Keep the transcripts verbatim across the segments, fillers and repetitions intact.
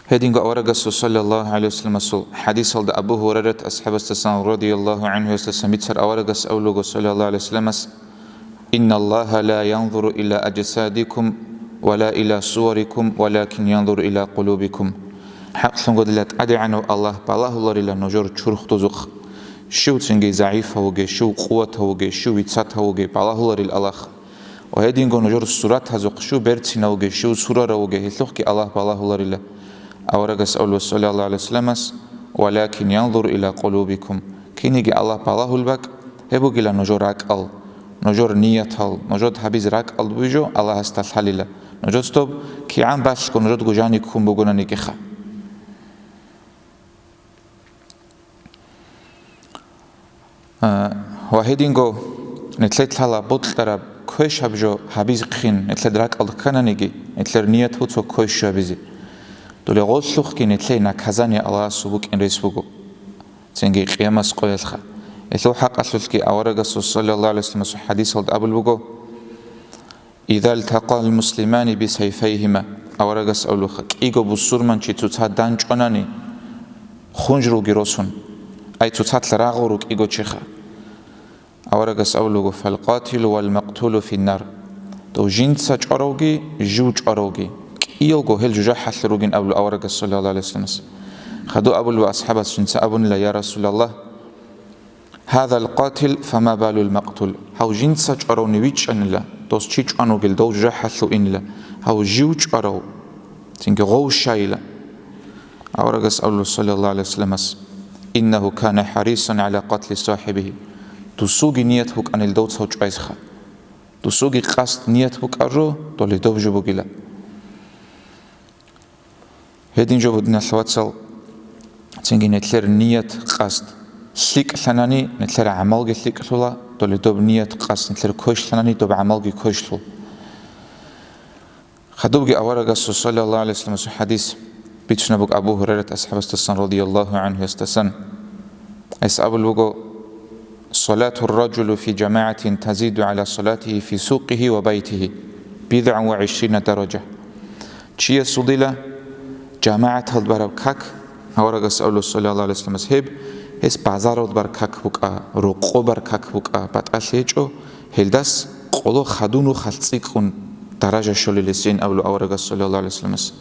Гьединго аварагасул саллаллагьу гӀалайгьи вассаламасул хӀадисалда Абу Гьурайрат асхӀабасдасан радияллагьу гӀангьуясдасан бицар аварагас абулего саллаллагьу гӀалайгьи вассаламас: «Инналлагьа ла янзуру иля аджсадикум ва ла иля суварикум, валякин янзуру иля къулубикум». ХӀакълъунго дила ТӀадегӀанав Аллагь балагьуларила нужер чурхдузухъ, щив цинги загӀипав вугев, щив къуватав вугев, щив вицатав вугев балагьуларил Аллагь. Ва гьединго нужер суратазухъ щив берцинав вугев, щив сурарав вугев, гьелъухъги Аллагь балагьуларила. Аварагас абулеб саллаллагьу гӀалайгьи вассаламас: «Валякин янзуру иля къулубикум». Киниги Аллагь балагьул бакӀ, гьеб бугила нужер ракӀал, нужер ниятал, нужер гьабиз ракӀал бугеб жо Аллагьасда лъалила. Нужец доб кигӀан балъго нужедго жани ккун бугонанигиха. А, ва гьединго нилъер лъала бокьараб квешаб жо гьабизехъин нилъер ракӀалда ккананиги, нилъер ният буго цо квеш жо гьабизе. Доле гъолъухъги нилъее наказание Аллагьасул букӀин рес буго, цинги къиямас къоялъха. Гьелъул хӀакъалъулъги аварагасул саллаллагьу гӀалайгьи вассаламасул хӀадисалда абулеб буго: «Иза лтакъал муслимани бисайфайгьима», аварагас абулебха, кӀиго бусурманчи цоцазда данчӀванани, хунжруги росун, ай цоцалъ рагъуру кӀиго чиха. Аварагас абулего: «Фалкъатилу вал макътулу финнар». Дов жинца чӀваравги, жив чӀваравги, кӀиялго гьел жужахӀалъур ругин абулу аварагас саллаллагьу гӀалайгьи вассаламас. Хадув абулев асхӀабас жинца абунила: «Я Расулаллагь, гьазал къатил, фама балул макътул». Гьав жинца чӀваравни вичӀчӀанила, дос чи чӀван вугел, дов жужахӀалъув инила. Гьав жив чӀварав, цинги гъов щайила. Аварагас абулев саллаллагьу гӀалайгьи вассаламас: «Иннагьу кана хӀарисан гӀала къатли сахӀибигьи». Дусулги ният букӀанил дов цав чӀвайзха. Дусулги къасд ният букӀару, доле доб жо бугила. Гьедин жо бугин, диналъ вацал, цинги нилъер ният, къасд лъикӀлъанани, нилъер гӀамалги лъикӀлъула, доле доб ният, къасд нилъер квешлъанани, доб гӀамалги квешлъул. Хадубги аварагасул саллаллагьу гӀалайгьи вассаламасул хӀадис бицунеб буго Абу Гьурайрат асхӀабасдасан радияллагьу гӀангьуясдасан. Гьес абулеб буго: «Салатур ражули фи жамагӀатин тазиду гӀала салатигьи фи сукъигьи ва байтигьи бидгӀан ва гӀишрина даража». Чиясул дила жамагӀаталда бараб как, аварагас абулеб саллаллагьу гӀалайгьи вассаламас, гьеб, гьес базаралда бар как букӀа, рокъоб бар как букӀа, батӀалъи гьечӀо, гьелдас къоло хадув нухалъ цӀикӀкӀун даража щолел гьесин абулеб аварагас саллаллагьу гӀалайгьи вассаламас.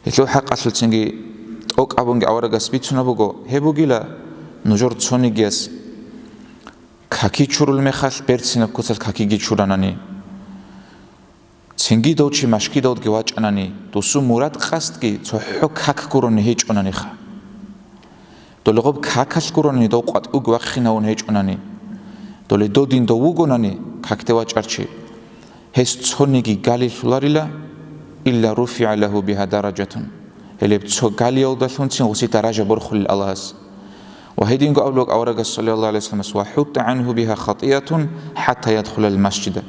Гьелъул хӀакъалъулъцинги тӀокӀ абунги аварагас бицунеб буго, гьеб бугила нужер цонигияс каки чурул мехалъ берцинаб куцалъ какиги чуранани. Цинги дов чи машгидалдги вачӀанани, досул мурад-къасдги цохӀо как гурони гьечӀонаниха. Доле гъоб какалъ гурони дов къватӀивги вахъинавун гьечӀонани, доле додин дов вугонани какде вачӀар чи, гьес цониги галилъуларила, илла руфигӀа лагьу бигьа даражатун. Гьелеб цо галиялдалъунцин гъуси даража борхулел Аллагьас. Ва гьединго абулеб аварагас саллаллагьу гӀалайгьи вассаламас: «Ва хӀутта гӀангьу бигьа хатӀиятун хӀатта ядхулал масжида».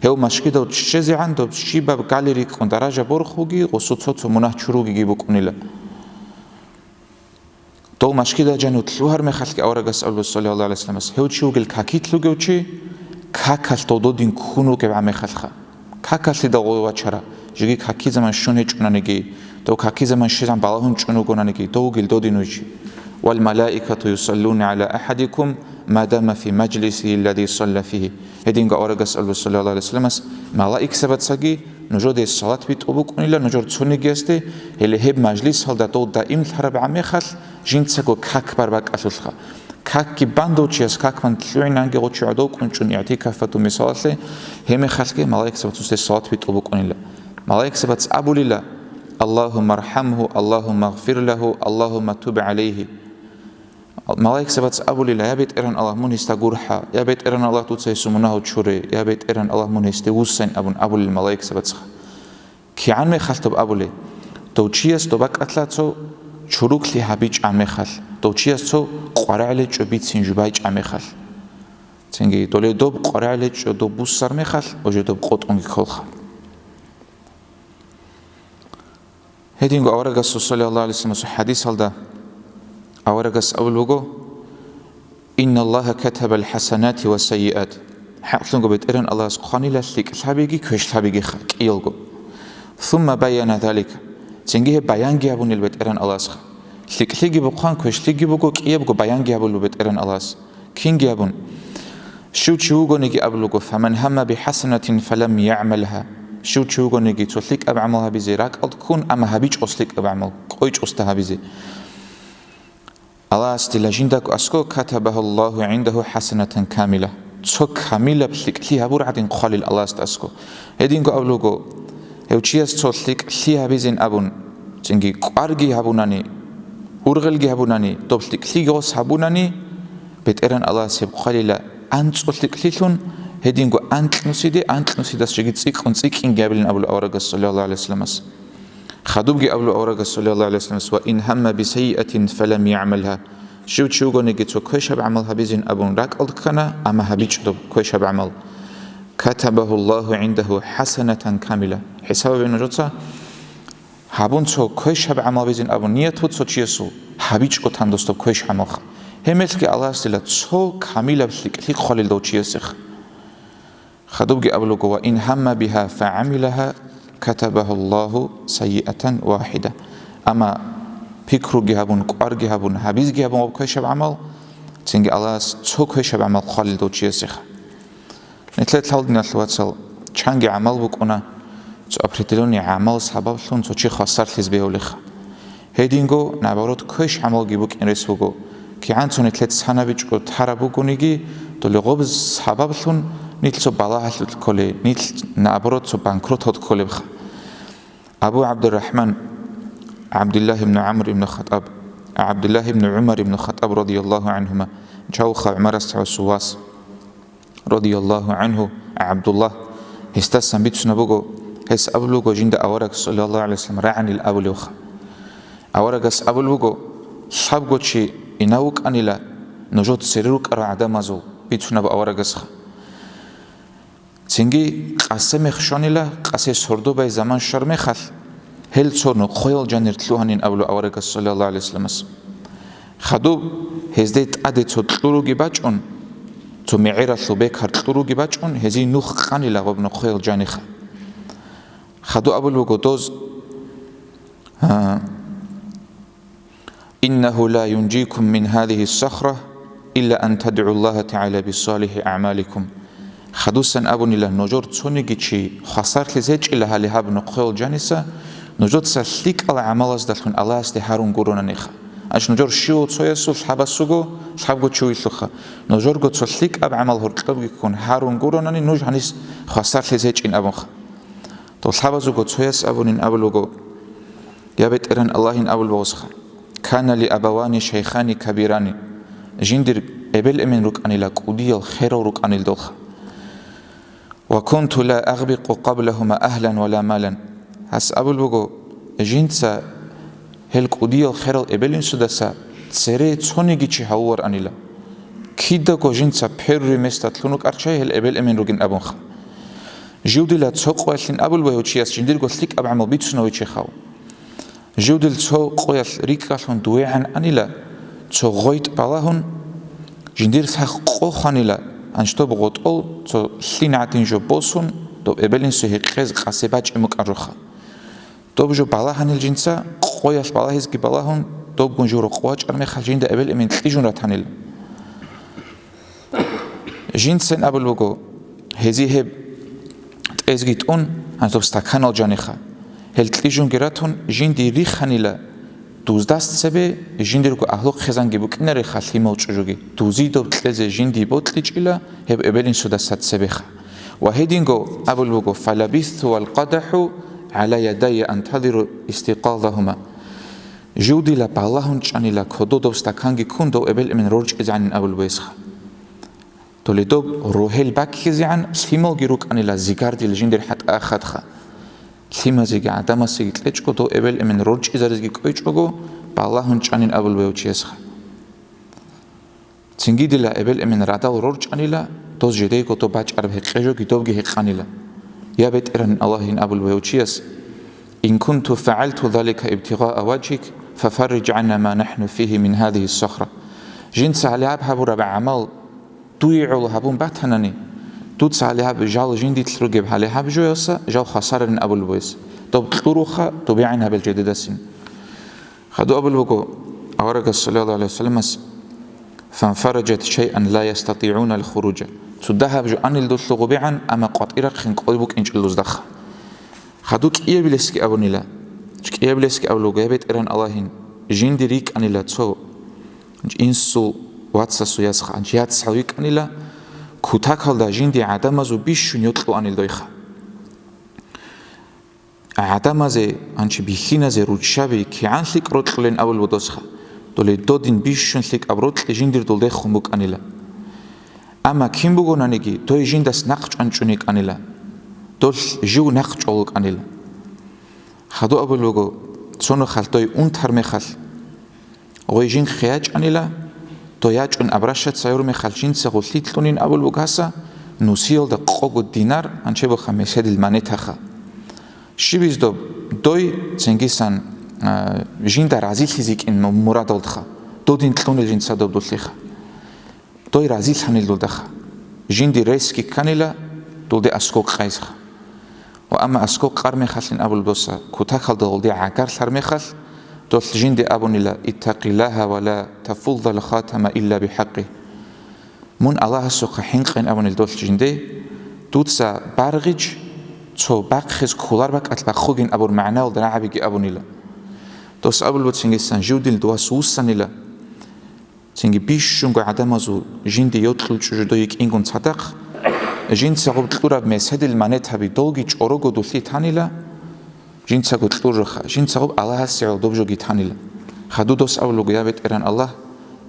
Гьев машгидал ччезегӀан доб щибаб гали рикӀкӀун даража борхуги, гъусу цо-цо мунагь чуругиги букӀунила. Дов машгидал жанив лъугьар мехалъги аварагас абулеб саллаллагьу гӀалайгьи вассаламас: гьев чи вугел какилъ вугев чи, какалъ дов додин ккун вугеб гӀа мехалъха. Какалъидал гъой вачара, жеги какизаман щун гьечӀонаниги, дов какизаман щезан балагьун чӀун вугонаниги, дов вугел додин вуч. «Вал малаикату юсаллуна гӀала ахадикум ма дама фи мажлисигьи аллади салла фигьи». Гьединго аварагас абулеб саллаллагьу гӀалайгьи вассаламас: «Малаикзабацаги нужеде салат битӀун букӀунила нужер цонигиясде, гьеле гьеб мажлисалда дов даимлъараб гӀа мехалъ жинцаго как бар бакӀалъулъха». Какги бан дов чияс, как бан лъугӀинанги гъов чи гӀодов кӀунчӀун игӀтикафалъул мисалалъе, гьеб мехалъги малаикзабацасде салат битӀун букӀунила. Малаикзабац абулила: «Аллагьумма архӀамгьу, Аллагьумма гъфир лагьу, Аллагьумма туб гӀалайгьи». Малаикзабац абулила: «Я БетӀеран Аллагь, мун гьесда гурхӀа, я БетӀеран Аллагь, дуца гьесул мунагьал чуре, я БетӀеран Аллагь, мун гьесде вуссайин», абун абулел малаикзабацха. КигӀан мехалъ доб абулей? Дов чияс доб бакӀалъа цо чуруклъи гьабичӀан мехалъ, дов чияс цо къваригӀел гьечӀо бицин жубайчӀан мехалъ. Цинги доле доб къваригӀел гьечӀо доб буссар мехалъ, уже доб къотӀунги кколха. Гьединго аварагасул саллаллагьу гӀалайгьи вассаламасул хӀадисалда аварагас абулеб буго: «Инналлагьа катабал хӀасанати ва сайиат». ХӀакълъунго БетӀеран Аллагьас хъванила лъикӀлъабиги квешлъабигиха кӀиялго. «Сумма байяна залика». Цинги гьеб баянги гьабунел БетӀеран Аллагьасха. ЛъикӀлъиги бухъан, квешлъиги буго, кӀиябго баянги гьабулеб БетӀеран Аллагьас. Кинги гьабун, щив чи вугониги абулего, «Фаман гьамма бихӀасанатин фалам ягӀмалгьа». Щив чи вугониги цо лъикӀаб гӀамал гьабизе ракӀалд ккун, амма гьабичӀо лъикӀаб гӀамал, кӀойчӀосда гьабизе. Аллагьас дила жиндаго аскӀо, «Катабагьу Аллагьу гӀиндагьу хӀасанатан камила». Цо камилаб лъикӀлъи гьабур гӀадин хъвалил Аллагьасда аскӀо. Гьединго абулего, гьев чияс цо лъикӀлъи гьабизин абун, цинги кӀварги гьабунани, ургъелги гьабунани, доб лъикӀлъиги гъос гьабунани, БетӀеран Аллагьас гьеб хъвалила анцӀго лъикӀлъилъун, гьединго анкьнусиде, анкьнусидас жеги цӀикӀкӀун цӀикӀкӀинги гьабилин абулеб аварагас, саллаллагьу гӀалайгьи вассаламас. Хадубги абулеб аварагас, саллаллагьу гӀалайгьи вассаламас, «Ва ин гьамма бисайиатин фалам ягӀмалгьа». Щив чи вугониги цо квешаб гӀамал гьабизин абун ракӀалд ккана, амма гьабичӀо доб квешаб гӀамал. «Катабагьу Аллагьу гӀиндагьу хӀасанатан камила». ХӀисаб гьабе нужеца, гьабун цо квешаб гӀамал гьабизин абун ният буго цо чиясул, гьабичӀо тандосдаб квеш гӀамалха. Гьеб мехалъги Аллагьас дила цо камилаб лъикӀлъи хъвалил дов чиясеха. Хадубги абулего, «Ва ин гьамма бигьа фагӀамилагьа, катабагьу Аллагьу сайиатан вахӀида». Амма пикруги гьабун, кӀварги гьабун, гьабизги гьабун гьаб квешаб гӀамал, цинги Аллагьас цо квешаб гӀамал хъвалил дов чиясеха. Нилъер лъалдиналъ, вацал, чанги гӀамал букӀуна, цо определённый гӀамал сабаблъун цо чи хвасарлъизе бегьулеха. Гьединго, наоборот, квеш гӀамалги букӀин рес буго. КигӀан цо нилъеца цанабичӀо тараб бугониги, доле гъоб сабаблъун нилъ цо балагьалъулъ кколей, нилъ, наоборот, цо банкроталъ кколебха. Абу ГӀабдуррахӀман ГӀабдуллагь ибн ГӀамр ибн Хаттаб, ГӀабдуллагь ибн ГӀумар ибн Хаттаб радияллагьу гӀангьума, жавха ГӀумарас цавасул вас. Радияллагьу гӀангьу, ГӀабдуллагь, гьесдасан бицунаб буго, гьес абулего жинда авараг, саллаллагьу гӀалайгьи вассалам, рагӀанил абулевха. Аварагас абулеб буго, лъабго чи инав вукӀанила, нужер цере рукӀарал гӀадамазул, бицунаб аварагасха. Цинги къасе мех щванила, къасе сордо бай заман щвар мехалъ, гьел цо нохъоял жанир лъугьанин абулеб аварагас, саллаллагьу гӀалайгьи вассаламас. Хадуб гьезде тӀаде цо кьуруги бачӀун, цо мегӀералъул бекар кьуруги бачӀун, гьезие нух къанила гъоб нохъоял жаниха. Хадуб абулеб буго доз, а, «Иннагьу ла юнжикум мин гьазигьи ссахра, илла ан тадгӀу Аллагьа тагӀала бисалихӀи агӀмаликум». Хадусан абунила, нужер цониги чи хвасарлъизе гьечӀила гьале гьаб нохъоял жаниса, нужеца лъикӀал гӀамалаздалъун Аллагьасде гьарун гуронаниха. Аш нужер щивав цоясул лъабас вуго, лъабго чи вугелъулха. Нужерго цо лъикӀаб гӀамал гьоркьобги ккун гьарун гуронани, нуж гьанис хвасарлъизе гьечӀин абунха. Дов лъабазего цояс абунин абулего, я БетӀеран Аллагьин абулбагъусха, «Кана ли абавани шайхани кабирани», жиндир эбел-эмен рукӀанила кӀудиял херал рукӀанил долха. «Ва кунту ла агъбикъу къаблагьума агьлан ва ла малан». Гьас абул буго, жинца гьел кӀудиял херал эбел-инсудаса цере цониги чи гьавуваргӀанила. Кидаго жинца первый место лъун рукӀарчай гьел эбел-эмен ругин абунха. Жив дила цо къоялъин абулеб гьев чияс жиндирго лъикӀаб гӀамал бицунав вичи хав. Жив дил цо къоялъ рикӀкӀалъун дугӀигӀан анила, цо гъойтӀ балагьун, жиндир сах къо хванила, анчтоб гъотӀол цо лъин гӀадин жо босун, доб эбел-инсуе гьекъез къасе бачӀи мукӀан руха. Доб жо балагьанил жинца, къоялъ балагьизги балагьун, добгун жо рокъов вачӀар мехалъ жинда эбел-эмен кьижун ратанил. Жинцин абул буго, гьезие гьеб тӀезги тӀун, гьанже доб стаканал жаниха. Гьел кьижунги ратун, жинди риханила, дуздас цебе жиндирго агьлу хъизанги букӀинариха лъимал чӀужуги, дузи доб кьезе жинди бокьичӀила гьеб эбел-инсудаса цебеха. Ва гьединго абул буго, «Фалабисту вал къадахӀу гӀала ядайя антазиру истикъазагьума». Жив дила балагьун чӀанила кодо доб стаканги ккун дов эбел-эмен рорчӀизегӀанин абул бугесха. Доли доб рогьел баккизегӀан лъималги рукӀанила зигардил жиндир хӀатӀа ахадха. Лъимазеги гӀадамасеги кьечӀо дов эбел-эмен рорчӀизаризги кӀвечӀого балагьун чӀанин абул бугев чиясха. Цинги дила эбел-эмен радал рорчӀанила, доз жидейго доб бачӀараб гьекъежоги добги гьекъанила. Я БетӀеран Аллагьин абул бугев чияс, «Ин кунту фагӀалту залика ибтигъаа важгьик, фафарриж гӀанна ма нахӀну фигьи мин гьазигьи ссахра». Жинца гьале гьаб гьабураб гӀамал дуе гӀоло гьабун батанани, дуца гьале гьаб жал жиндилъ ругеб гьале гьаб жоялса жал хвасарарин абулеб бугес. Доб кьуруха, дубегӀан гьабил жедедасин. Хадуб абулеб буго аварагас, саллаллагьу гӀалайгьи вассаламас: «Фанфараджат шайъан ла ястатигӀуна аль-хуруджа». Цо дагьаб жо анилдулъ гъубегӀан, амма къватӀирахъин кӀолеб букӀинчӀел дуздахъа. Хадуб кӀиябилесги абунила, кӀиябилесги абулеб буго: «Я БетӀергьан Аллагьин, жиндир рикӀкӀанила цо инсул вацасул ясха, яцал викӀкӀанила, кутакалда жинди гӀадамазул бищун йокьулаанил дойха». ГӀадамазе, гьанчи бихьиназе руччаби кигӀан лъикӀ рокьулин абулеб досха, доле додин бищун лъикӀаб рокьи жиндир дулдехун букӀанила. Амма кин бугонаниги, дой жиндас нахъ чӀванчӀун йикӀанила, долъ жив нахъ чӀвалукӀанила. Хадуб абулеб буго, цо нухалъ дой унтар мехалъ, гъой жинхъе ячӀанила, дой ячӀун обращаться гьавур мехалъ жинца гъулъи кьунин абулеб буго гьаса, нусиялда къого динар, гьанчеб буха меседил монетаха. Щибиз доб, дой ценгисан, а, жинда разилъизе йикӀин му-, мурадалдха, додин кьунел жинца доб дулъиха. Дой разилъанил дулдаха. Жинди ресги кканила, дулде аскок къайзха. Ва амма аскок къар мехалъин абулеб доса, кутакалда гъулде гӀагарлъар мехалъ, долъ жинди абунила: «Иттакъиллагьа ва ла тафуддал хатама илла бихӀакъи». Мун Аллагьасухъа хӀинкъин абунил долъ жинде, дуца баргъич цо бахъиз кколар бакӀалъ бахъугин абур магӀналда рагӀабиги абунила. Дос абулеб буцин гьесан, жив дил дувас вуссанила, цинги бищунго гӀадамазул жинди йокьул чӀужу дой йикӀингун цадахъ, жинца гъуб кьураб меседил монетаби долги чӀорого дулъи танила, жинцаго кьуржаха, жинца гъуб Аллагьасе гӀолдоб жоги танила. Хадуб дос абулуго: «Я БетӀеран Аллагь,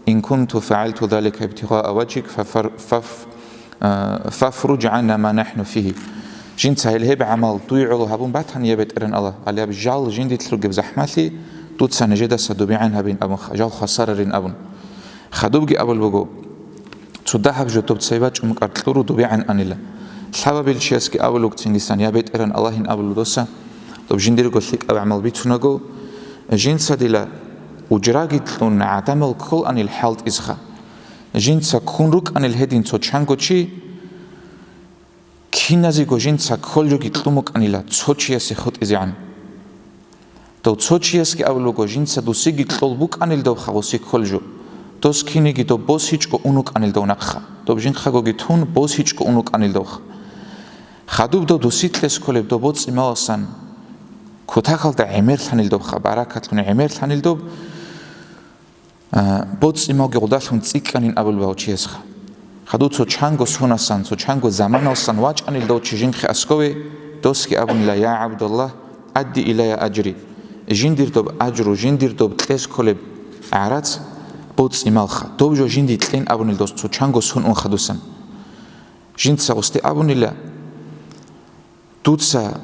ин кунту фагӀалту залика ибтигъаа важик, фафар-, фаф-, а, фафруж гӀанна ма нахӀну фигьи». Жинца гьел гьеб гӀамал дуй гӀоло гьабун батани, я БетӀеран Аллагь, гьале гьаб жал жиндилъ ругеб захӀмалъи дуца нижедаса дубегӀан гьабин абун, жал хвасарарин абун. Хадубги абулеб буго: «Цо дагьаб жо доб цай бачӀун букӀар кьуру дубегӀан анила». Лъабабил чиясги абулуг цингисан: «Я БетӀеран Аллагьин», абулудоса, доб жиндирго лъикӀаб гӀамал бицунаго, жинца дила ужраги кьун гӀадамал кколанил хӀалтӀизха. Жинца ккун рукӀанил гьедин цо чанго чи, киназего жинца кколжоги кьун букӀанила цо чиясе хутӀизегӀан. Дов цо чиясги абулуго, жинца дусиги кьол букӀанил дов хагъуси кколжо, дос киниги доб босичӀго унукӀанил дов нахъа, доб жинхъагоги тун босичӀго унукӀанил довха. Хадуб дов дуси кьес кколеб доб боцӀи маласан кутакалда гӀемерлъанил довха, баракатлъун гӀемерлъанил доб. А, боцӀи малги гъудалъун цӀикӀкӀанин абулеб гьав чиясха. Хадуб цо чанго сонасан, цо чанго заманалсан вачӀанил дов чи жинхъе аскове, досги абунила: «Я ГӀабдаллагь, адди илая аджри». Жиндир доб аджру, жиндир доб кьес кколеб гӀарац боцӀи малха, доб жо жинди кьен абунил дос цо чанго сон ун хадусан. Жинца гъусде абунила: «Дуца,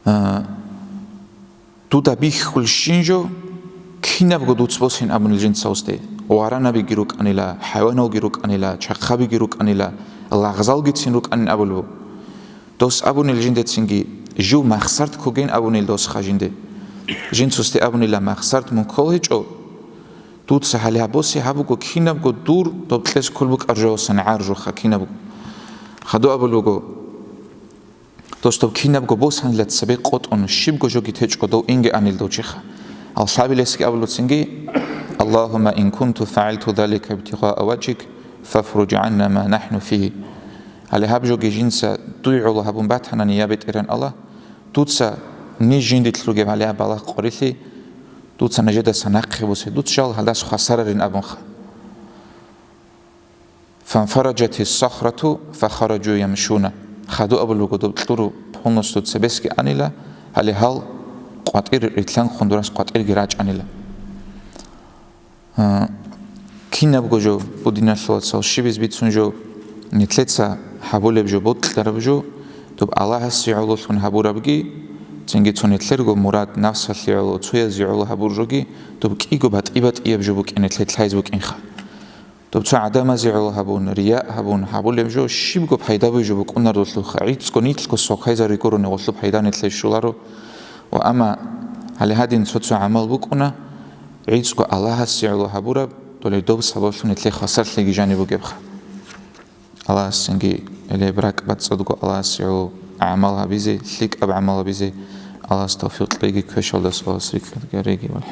а, дуда бихьулщин жо, кинабго дуц босин», абунил жинца гъусде. Варанабиги рукӀанила, хӀайваналги рукӀанила, чахъабиги рукӀанила, лагъзалгицин рукӀанин абулеб. Дос абунил жиндецинги: «Жив махсарт ккоген», абунил досха жинде. Жинцусде абунила: «Махсарт мун ккол гьечӀо, дуца гьале гьабосе гьабуго кинабго дур доб кьес ккол букӀар жоялсан гӀаржуха кинабго». Хадуб абулеб буго: «Дос, доб кинабго босанила цебе къотӀун, щибго жоги течӀо дов инге анил дов чиха». Алхабилесги абулуцинги: «Аллагьумма ин кунту фагӀалту залика ибтигъаа важик, фафруж гӀанна ма нахӀну фигьи». Гьале гьаб жоги жинца дуй гӀоло гьабун батанани, я БетӀеран Аллагь, дуца ниж жиндилъ ругеб гьале гьаб балагь къорилъи дуца нижедаса нахъе бусе, дуц жал гьалдас хвасарарин абунха. «Фанфараджати ссахрату фахараджу ямшуна». Хадуб абулеб буго, доб кьуру полностью цебесги анила, гьале гьал къватӀир рилълъанхъун дурас къватӀирги рачӀанила. А, кинабго жо, бу диналъул вацал, щибиз бицун жо, нилъеца гьабулеб жо, бокьараб жо, доб Аллагьасе гӀололъун гьабурабги, цинги цо нилъерго мурад, нафсалъе гӀоло, цоязе гӀоло гьабур жоги, доб кӀиго батӀи-батӀияб жо букӀин, нилъе лъайз букӀинха. Доб цо гӀадамазе гӀоло гьабун, рияъ гьабун гьабулеб жо, щибго пайда буй жо букӀунарулъулха, гӀицӀго нилъго сокайзари гурони гъолъу пайда нилъе щоларо. Ва амма гьале гьадин цо-цо гӀамал букӀуна, гӀицӀго Аллагьасе гӀоло гьабураб, доле доб сабаблъун нилъе хвасарлъиги жаниб бугебха. Аллагьасцинги гьелеб ракӀбацӀцӀадго Аллагьасе гӀоло гӀамал гьабизе, лъикӀаб гӀамал гьабизе Аллагьас тавфикъ кьеги, квешалдаса Аллагьас рикӀкӀадги гьареги.